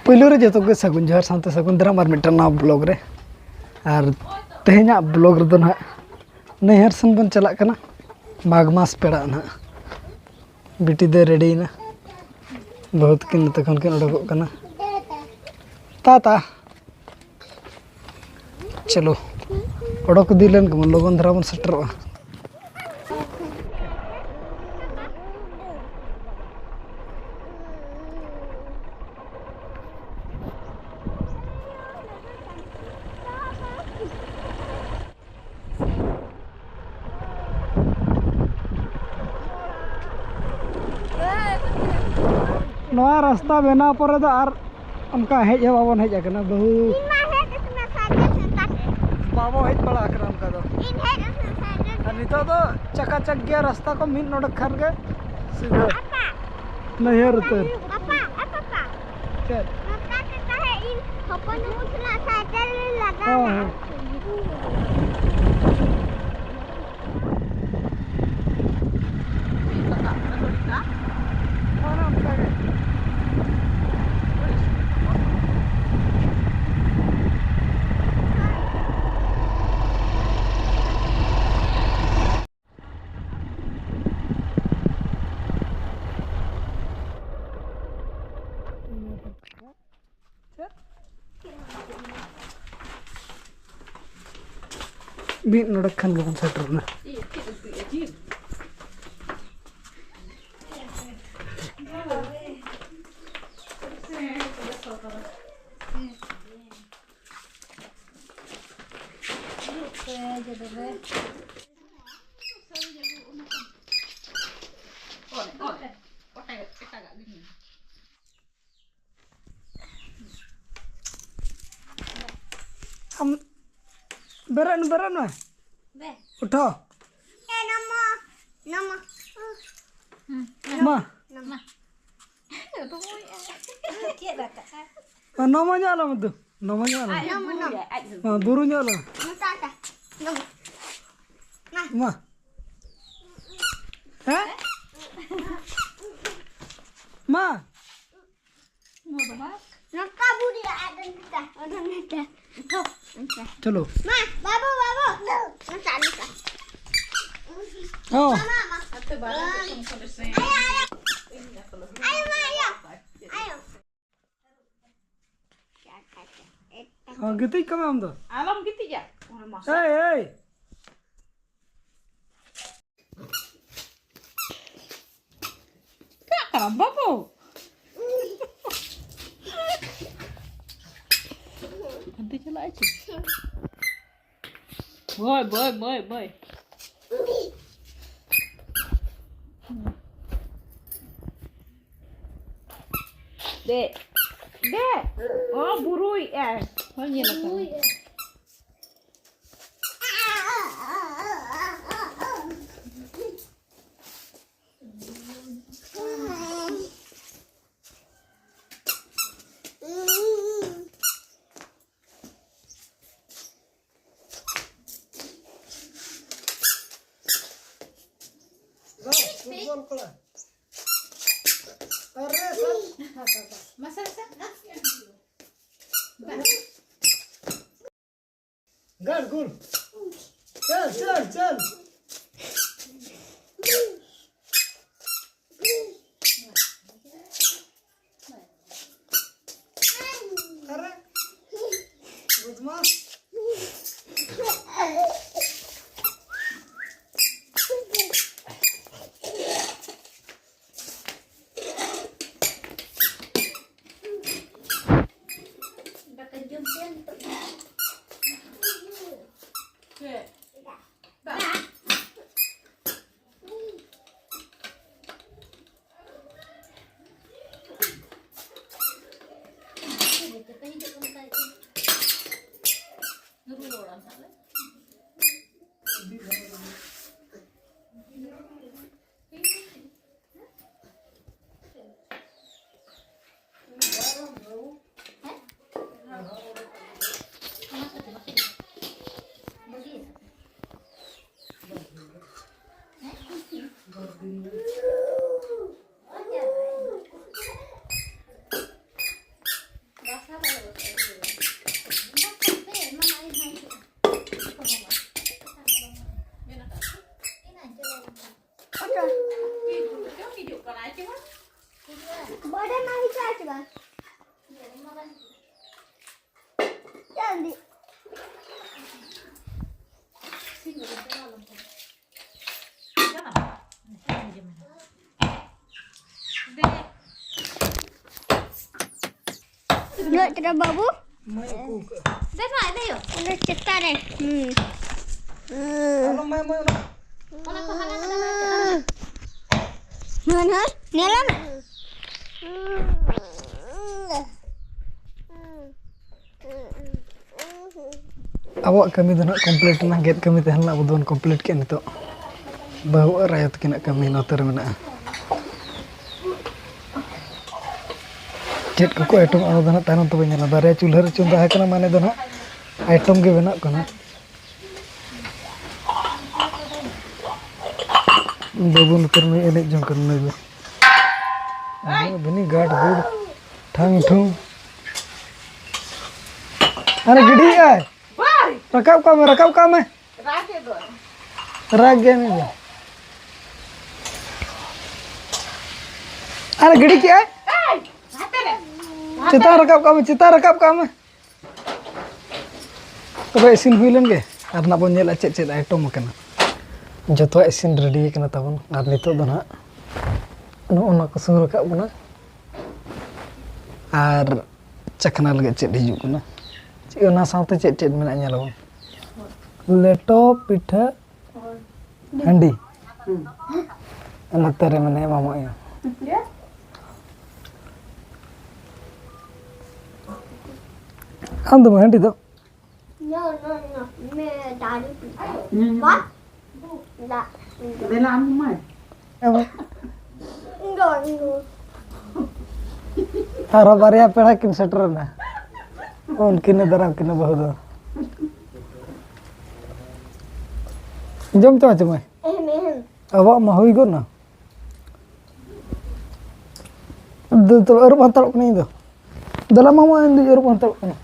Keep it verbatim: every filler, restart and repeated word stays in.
ᱯᱳᱭᱞᱳ ᱨᱮ ᱡᱚᱛᱚ ᱠᱚᱜᱮ ᱥᱟᱹᱜᱩᱱ ᱡᱚᱦᱟᱨ, ᱥᱟᱶᱛᱮ ᱥᱟᱹᱜᱩᱱ ᱫᱟᱨᱟᱢ ᱟᱨ ᱢᱤᱫᱴᱟᱝ ᱱᱟᱣᱟ ᱵᱞᱚᱜ ᱨᱮ᱾ ᱟᱨ ᱛᱮᱦᱮᱧᱟᱜ ᱵᱞᱚᱜ ᱨᱮᱫᱚ ᱱᱟᱦᱟᱜ ᱱᱟᱹᱭᱦᱟᱹᱨ ᱥᱮᱱ ᱵᱚᱱ ᱪᱟᱞᱟᱜ ᱠᱟᱱᱟ, ᱢᱟᱜᱽ ᱢᱟᱥ ᱯᱮᱲᱟᱜ ᱱᱟᱦᱟᱜ᱾ ᱵᱤᱴᱤ ᱫᱚᱭ ᱨᱮᱰᱤᱭᱮᱱᱟ, ᱵᱟᱹᱦᱩ ᱛᱟᱹᱠᱤᱱ ᱱᱚᱛᱮ ᱠᱷᱚᱱ ᱠᱤᱱ ᱚᱰᱚᱠᱚᱜ ᱠᱟᱱᱟ᱾ ᱛᱟᱛᱟ, ᱪᱚᱞᱚ, ᱚᱰᱚᱠ ᱤᱫᱤ ᱞᱮᱱ ᱜᱮᱵᱚᱱ, ᱞᱚᱜᱚᱱ ᱫᱷᱟᱨᱟ ᱵᱚᱱ ᱥᱮᱴᱮᱨᱚᱜᱼᱟ᱾ ᱱᱚᱣᱟ ᱨᱟᱥᱛᱟ ᱵᱮᱱᱟᱣ ᱯᱚᱨᱮ ᱫᱚ ᱟᱨ ᱚᱱᱠᱟ ᱦᱮᱡ ᱦᱚᱸ ᱵᱟᱵᱚᱱ ᱦᱮᱡ ᱟᱠᱟᱱᱟ, ᱵᱟᱹᱦᱩ᱾ ᱤᱧ ᱢᱟ ᱦᱮᱡ ᱟᱠᱟᱱᱟ ᱥᱟᱭᱠᱮᱞ ᱥᱮᱱ ᱠᱟᱛᱮ᱾ ᱵᱟᱵᱚ ᱦᱮᱡ ᱵᱟᱲᱟ ᱟᱠᱟᱱᱟ ᱚᱱᱠᱟ ᱫᱚ᱾ ᱤᱧ ᱦᱮᱡ ᱟᱠᱟᱱᱟ ᱥᱟᱭᱠᱮᱞ ᱟᱨ ᱥᱮᱱ᱾ ᱱᱤᱛᱚᱜ ᱫᱚ ᱪᱟᱠᱟ ᱪᱟᱠ ᱜᱮᱭᱟ ᱨᱟᱥᱛᱟ ᱠᱚ, ᱢᱤᱫ ᱱᱚᱰᱮᱠ ᱠᱷᱟᱱ ᱜᱮ ᱥᱤᱫᱷᱟᱹ ᱯᱟᱯᱟ, ᱱᱟᱹᱭᱦᱟᱹᱨ ᱩᱛᱟᱹᱨ᱾ ᱯᱟᱯᱟ, ᱮ ᱯᱟᱯᱟ᱾ ᱪᱮᱫ? ᱱᱚᱝᱠᱟ ᱛᱮ ᱛᱟᱦᱮᱸ ᱤᱧ ᱦᱚᱯᱚᱱ ᱵᱟᱹᱵᱩ ᱥᱟᱞᱟᱜ ᱥᱟᱭᱠᱮᱞ ᱞᱮ ᱞᱟᱜᱟᱣᱟ᱾ ᱦᱚᱸ, ᱦᱚᱸ᱾ ᱚᱱᱮ ᱚᱱᱠᱟ ᱜᱮ᱾ ᱢᱤᱫ ᱱᱚᱰᱮ ᱠᱷᱟᱱ ᱜᱮᱵᱚᱱ ᱥᱮᱴᱮᱨ ᱮᱱᱟ᱾ ᱟᱢ ᱵᱮᱨᱮᱫ ᱢᱮ, ᱵᱮᱨᱮᱫ ᱢᱮ᱾ ᱵᱮ᱾ ᱩᱴᱷᱚ᱾ ᱮ, ᱱᱚᱢᱚ, ᱱᱚᱢᱚ᱾ ᱢᱟ᱾ ᱱᱚᱢᱚ᱾ ᱪᱮᱫ ᱨᱟᱠᱟᱵ? ᱢᱟ, ᱱᱚᱢᱚ ᱧᱚᱜ ᱟᱞᱟᱝ ᱢᱮ ᱫᱩ᱾ ᱱᱚᱢᱚ ᱧᱚᱜ ᱟᱞᱟᱝ ᱢᱮ᱾ ᱱᱚᱢᱚ, ᱱᱚᱢᱚ᱾ ᱢᱟ, ᱵᱩᱨᱩ ᱧᱚᱜ ᱟᱞᱟᱝ ᱢᱮ᱾ ᱱᱚᱝᱠᱟ, ᱱᱚᱝᱠᱟ᱾ ᱱᱚᱢᱚ᱾ ᱢᱟ᱾ ᱦᱮᱸ? ᱢᱟ᱾ ᱱᱚᱝᱠᱟ ᱵᱩᱲᱤ ᱟᱫᱚ ᱱᱚᱝᱠᱟ, ᱟᱫᱚ ᱱᱚᱝᱠᱟ᱾ ᱪᱚᱞᱚ᱾ ᱢᱟ, ᱵᱟᱵᱩ, ᱵᱟᱵᱩ᱾ ᱱᱚᱝᱠᱟ, ᱱᱚᱝᱠᱟ᱾ ᱚ᱾ ᱢᱟ, ᱢᱟ, ᱢᱟ᱾ ᱟᱭᱳ, ᱟᱭᱳ᱾ ᱟᱭᱳ, ᱢᱟ, ᱟᱭᱳ᱾ ᱟᱭᱳ᱾ ᱦᱚᱸ, ᱜᱤᱛᱤᱡ ᱠᱚᱜ ᱢᱮ ᱟᱢ ᱫᱚ᱾ ᱟᱞᱚᱢ ᱜᱤᱛᱤᱡᱟ᱾ ᱮᱭ, ᱮᱭ᱾ ᱪᱤᱠᱟᱹᱜ ᱠᱟᱱᱟ ᱵᱟᱹᱵᱩ? ᱦᱟᱱᱛᱮ ᱪᱟᱞᱟᱜ ᱟᱭ ᱪᱮ? ᱵᱟᱹᱭ, ᱵᱟᱹᱭ, ᱵᱟᱹᱭ, ᱵᱟᱹᱭ᱾ ᱫᱮ, ᱫᱮ᱾ ᱚ, ᱵᱩᱨᱩᱭᱮᱜᱼᱟᱭ᱾ ᱵᱟᱢ ᱧᱮᱞ ᱟᱠᱟᱫᱟ? ᱯᱷᱩᱴᱵᱚᱞ ᱠᱚᱲᱟ᱾ ᱟᱨᱮ ᱥᱟᱨ᱾ ᱢᱟᱥᱮ, ᱢᱟᱥᱮ᱾ ᱜᱟᱲ ᱜᱩᱲ᱾ ᱪᱟᱞ, ᱪᱟᱞ, ᱪᱟᱞ᱾ ᱟᱨᱮ, ᱵᱚᱫᱢᱟᱥ᱾ ᱫᱟᱠᱟ ᱡᱚᱢ ᱯᱮ ᱱᱤᱛᱚᱜ ᱫᱚ᱾ ᱪᱮᱫ? ᱫᱟᱜ᱾ ᱨᱩᱣᱟᱹᱲᱟᱢ ᱛᱟᱦᱞᱮ᱾ ᱡᱚᱜ ᱠᱮᱫᱟ ᱵᱟᱹᱵᱩ᱾ ᱫᱮᱱᱟ, ᱫᱮᱭᱳ᱾ ᱚᱱᱟ ᱪᱮᱛᱟᱱ ᱨᱮ᱾ ᱦᱩᱸ᱾ ᱟᱞᱚᱢ ᱮᱢᱟᱭ ᱚᱱᱟ᱾ ᱚᱱᱟ ᱠᱚ ᱦᱟᱞᱟᱝ ᱠᱟᱫᱟ᱾ ᱦᱳᱭ, ᱦᱳᱭ, ᱧᱮᱞ ᱢᱮ᱾ ᱟᱵᱚᱣᱟᱜ ᱠᱟᱹᱢᱤ ᱫᱚ ᱱᱟᱦᱟᱜ complete ᱮᱱᱟ, ᱜᱮᱫ ᱠᱟᱹᱢᱤ ᱛᱟᱦᱮᱸ ᱞᱮᱱᱟ, ᱟᱵᱚ ᱫᱚᱵᱚᱱ complete ᱠᱮᱫ᱾ ᱱᱤᱛᱚᱜ ᱵᱟᱹᱦᱩ ᱟᱨ ᱟᱭᱳ ᱛᱟᱹᱠᱤᱱᱟᱜ ᱠᱟᱹᱢᱤ ᱱᱚᱛᱮ ᱨᱮ ᱢᱮᱱᱟᱜᱼᱟ᱾ ᱪᱮᱫ ᱠᱚᱠᱚ ᱟᱭᱴᱚᱢ, ᱚᱱᱟ ᱫᱚ ᱱᱟᱦᱟᱜ ᱛᱟᱭᱱᱚᱢ ᱛᱮᱵᱚᱱ ᱧᱮᱞᱟ᱾ ᱵᱟᱨᱭᱟ ᱪᱩᱞᱦᱟᱹ ᱨᱮ ᱪᱚᱸᱫᱟ ᱟᱠᱟᱱᱟ, ᱢᱟᱱᱮ ᱫᱚ ᱱᱟᱦᱟᱜ ᱟᱭᱴᱚᱢ ᱜᱮ ᱵᱮᱱᱟᱜ ᱠᱟᱱᱟ᱾ ᱵᱟᱹᱵᱩ ᱱᱚᱛᱮ ᱨᱮ ᱱᱩᱭ ᱮᱱᱮᱡ ᱡᱚᱝ ᱠᱟᱱᱟ, ᱱᱩᱭ ᱫᱚ᱾ ᱵᱷᱤᱱᱤ ᱜᱟᱰ ᱜᱩᱰ ᱴᱷᱟᱝ ᱴᱷᱩᱝ᱾ ᱟᱨᱮ ᱜᱤᱰᱤᱭᱮᱜᱼᱟᱭ᱾ ᱨᱟᱠᱟᱵ ᱠᱟᱜ ᱢᱮ, ᱨᱟᱠᱟᱵ ᱠᱟᱜ ᱢᱮ᱾ ᱨᱟᱜ ᱜᱮ ᱱᱩᱭ ᱫᱚ᱾ ᱟᱨᱮ ᱜᱤᱰᱤ ᱠᱮᱜᱼᱟᱭ᱾ ᱪᱮᱛᱟᱱ ᱨᱟᱠᱟᱵ ᱠᱟᱜ ᱢᱮ, ᱪᱮᱛᱟᱱ ᱨᱟᱠᱟᱵ ᱠᱟᱜ ᱢᱮ᱾ ᱛᱚᱵᱮ ᱤᱥᱤᱱ ᱦᱩᱭ ᱞᱮᱱ ᱜᱮ, ᱟᱨ ᱱᱟᱜ ᱵᱚᱱ ᱧᱮᱞᱟ ᱪᱮᱫ ᱪᱮᱫ ᱟᱭᱴᱚᱢ ᱟᱠᱟᱱᱟ᱾ ᱡᱚᱛᱚᱣᱟᱜ ᱤᱥᱤᱱ ᱨᱮᱰᱤ ᱟᱠᱟᱱᱟ ᱛᱟᱵᱚᱱ, ᱟᱨ ᱱᱤᱛᱚᱜ ᱫᱚ ᱱᱟᱜ ᱱᱚᱜᱼᱚ ᱱᱚᱣᱟ ᱠᱚ ᱥᱩᱨ ᱟᱠᱟᱫ ᱵᱚᱱᱟ᱾ ᱟᱨ ᱪᱟᱠᱷᱱᱟ ᱞᱟᱹᱜᱤᱫ ᱪᱮᱫ ᱦᱤᱡᱩᱜ ᱠᱟᱱᱟ, ᱪᱮᱫ ᱚᱱᱟ ᱥᱟᱶᱛᱮ ᱪᱮᱫ ᱪᱮᱫ ᱢᱮᱱᱟᱜᱼᱟ ᱧᱮᱞ ᱟᱵᱚᱱ᱾ ᱞᱮᱴᱚ, ᱯᱤᱴᱷᱟᱹ, ᱦᱟᱺᱰᱤ᱾ ᱱᱚᱛᱮ ᱨᱮ ᱢᱮᱱᱟᱭᱟ ᱢᱟᱢᱟ ᱟᱭᱳ᱾ ᱟᱢ ᱫᱚ ᱦᱟᱺᱰᱤ ᱫᱚ? No, no, no. Me ᱫᱟᱨᱩ ᱯᱤ. ᱧᱩ, ᱧᱩ. What? ᱫᱟ. ᱫᱮᱞᱟ ᱟᱢ ᱢᱟᱭ. ᱮᱢ. No, no. ᱟᱨᱦᱚᱸ ᱵᱟᱨᱭᱟ ᱯᱮᱲᱟ ᱠᱤᱱ ᱥᱮᱴᱮᱨᱮᱱᱟ᱾ ᱩᱱᱠᱤᱱ ᱮ ᱫᱟᱨᱟᱢ ᱠᱤᱱᱟ ᱵᱟᱹᱦᱩ ᱫᱚ᱾ ᱡᱚᱢ ᱪᱚ ᱪᱚ ᱢᱟᱭ. ᱮᱦᱮᱢ, ᱮᱦᱮᱢ. ᱟᱵᱚᱣᱟᱜ ᱢᱟ ᱦᱩᱭ ᱜᱚᱫ ᱱᱟ᱾ ᱫᱩ ᱛᱚᱵᱮ ᱟᱹᱨᱩᱵ ᱦᱟᱛᱟᱲᱚᱜ ᱠᱟᱹᱱᱟᱹᱧ ᱤᱧ ᱫᱚ᱾ ᱫᱮᱞᱟ ᱢᱟᱢᱟ, ᱤᱧ ᱫᱚᱧ ᱟᱹᱨᱩᱵ ᱦᱟᱛᱟᱲᱚᱜ ᱠᱟᱱᱟ᱾